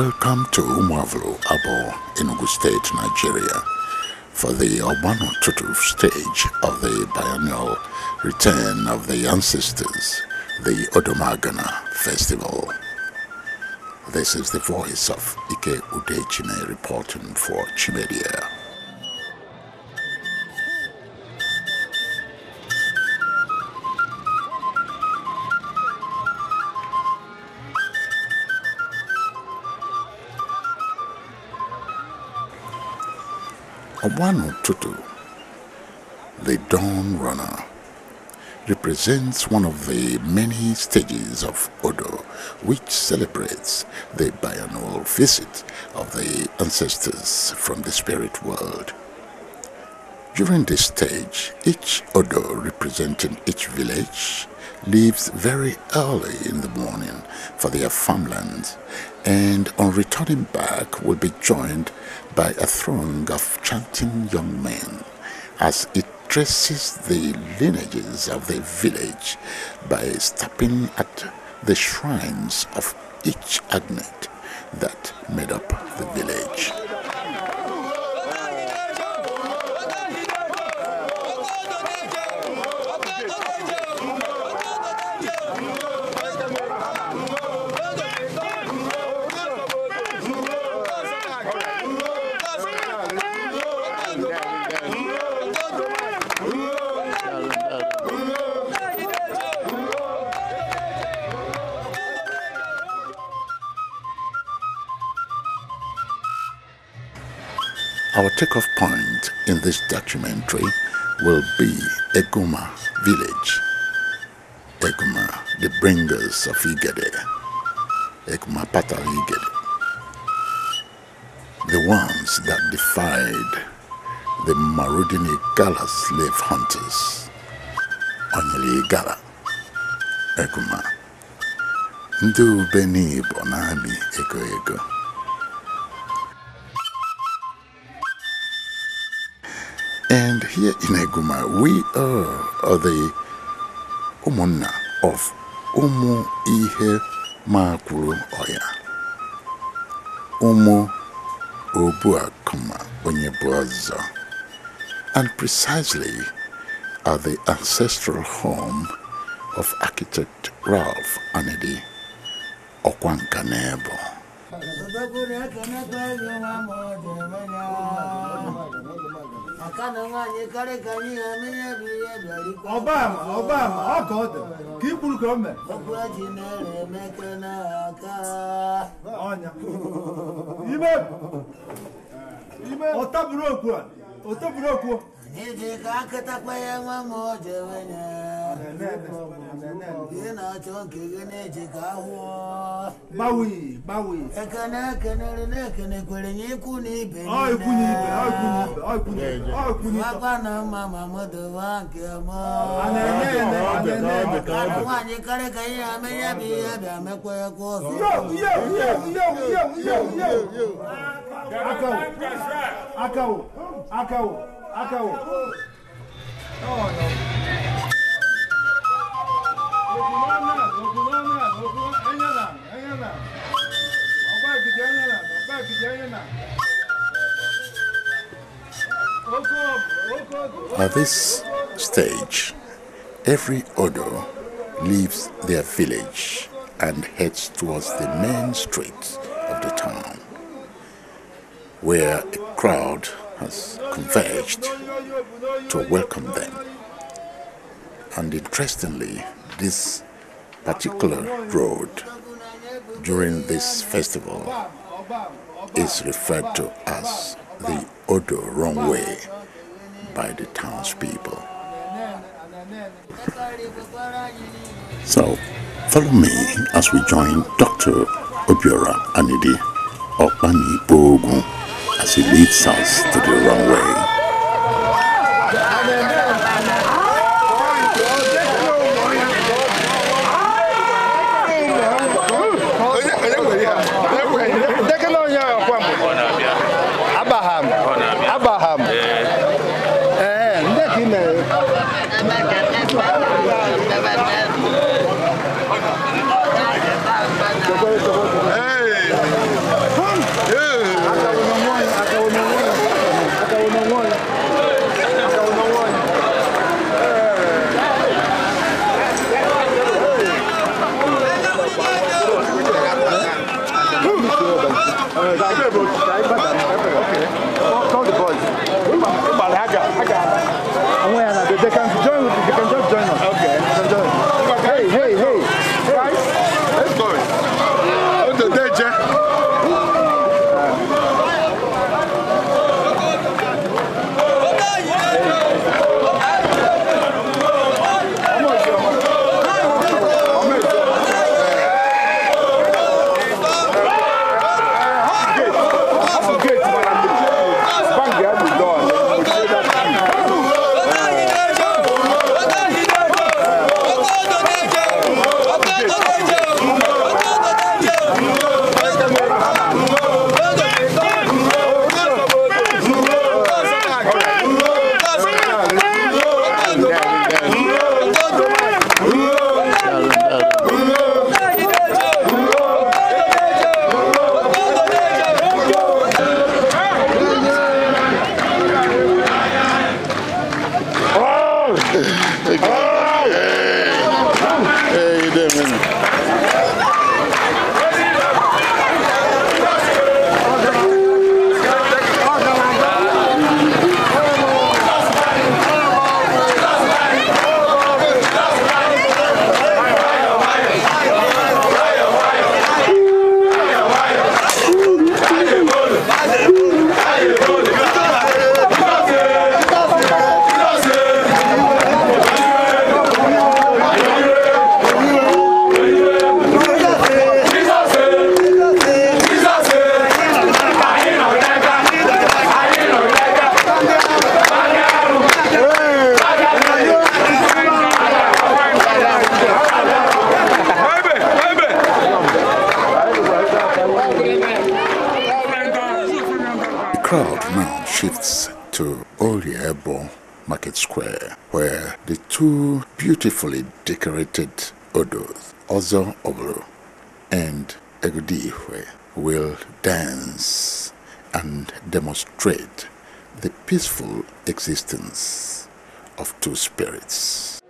Welcome to Umuavulu, Abo, Enugu State, Nigeria, for the Ogba stage of the biennial return of the ancestors, the Odo Umuavulu Festival. This is the voice of Ike Udechine reporting for Chimedia. Ogba, the dawn runner, represents one of the many stages of Odo which celebrates the biannual visit of the ancestors from the spirit world. During this stage, each Odo representing each village leaves very early in the morning for their farmlands, and on returning back will be joined by a throng of chanting young men as it traces the lineages of the village by stopping at the shrines of each agnet that made up the village. Our takeoff point in this documentary will be Eguma village. Eguma, the bringers of Igede. Eguma Patal Igede. The ones that defied the marauding Igala slave hunters. Onyele Igala. Eguma. Ndu Beni Bonami Ego. And here in Eguma, we are the Umunna of Umu Ihe Makuru Oya. Umu Obuakuma Onyebuaza. And precisely are the ancestral home of architect Ralph Anedi Okwankanebo. Obama, oh God, keep on coming. Otabroku. Akao. Oh no. At this stage, every Odo leaves their village and heads towards the main street of the town, where a crowd has converged to welcome them. And interestingly, this particular road during this festival is referred to as the Odo Runway by the townspeople. So, follow me as we join Dr. Obiora Anidi Okbani Bogun as he leads us to the runway. Abraham. Hey. Call the boys. They can join. They can just join us. Okay. Hey. Guys, let's go. Oh, the danger. To llll Market Square, where the two beautifully decorated Odos, Odo Umuavulu and Ogba, will dance and demonstrate the peaceful existence of two spirits.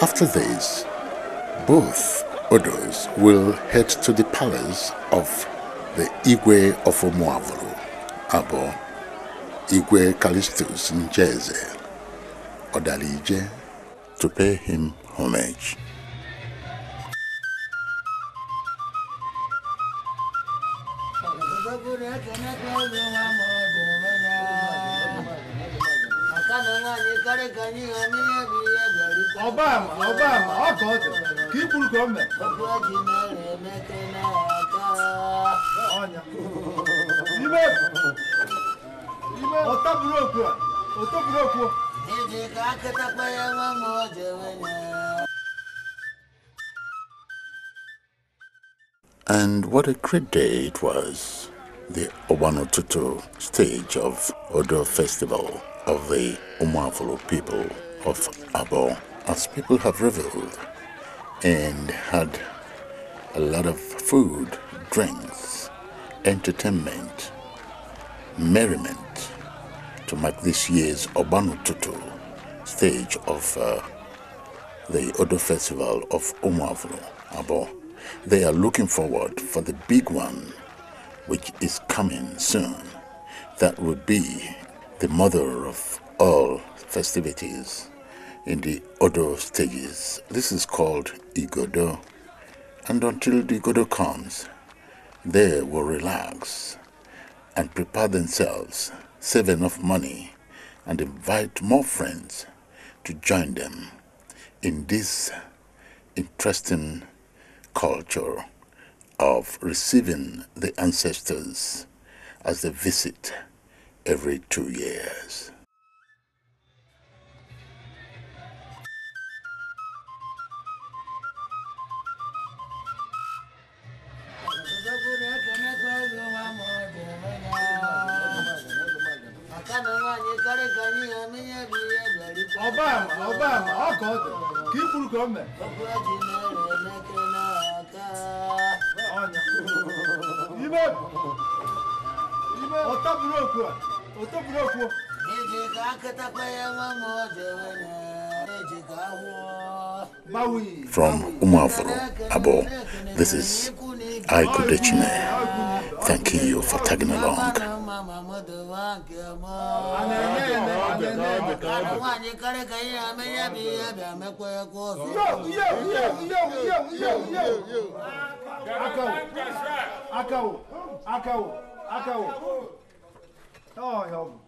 After this, both Odos will head to the palace of the Igwe of Umuavulu, Abo, Igwe Callistus Njeze, Odalije, to pay him homage. Obama, oh God, keep on coming. And what a great day it was, the Obanututu stage of Odo Festival of the Umuavulu people of Abo, as people have reveled and had a lot of food, drinks, entertainment, merriment to mark this year's Obanututu stage of the Odo Festival of Umuavulu, Abo. They are looking forward for the big one, which is coming soon. That would be the mother of all festivities in the Odo stages. This is called Igodo. And until the Igodo comes, they will relax and prepare themselves, save enough money, and invite more friends to join them in this interesting culture of receiving the ancestors as they visit every 2 years. Obama, keep coming. From Umuavulu, Abo, this is Aikudechime, thanking you for tagging along. Oh,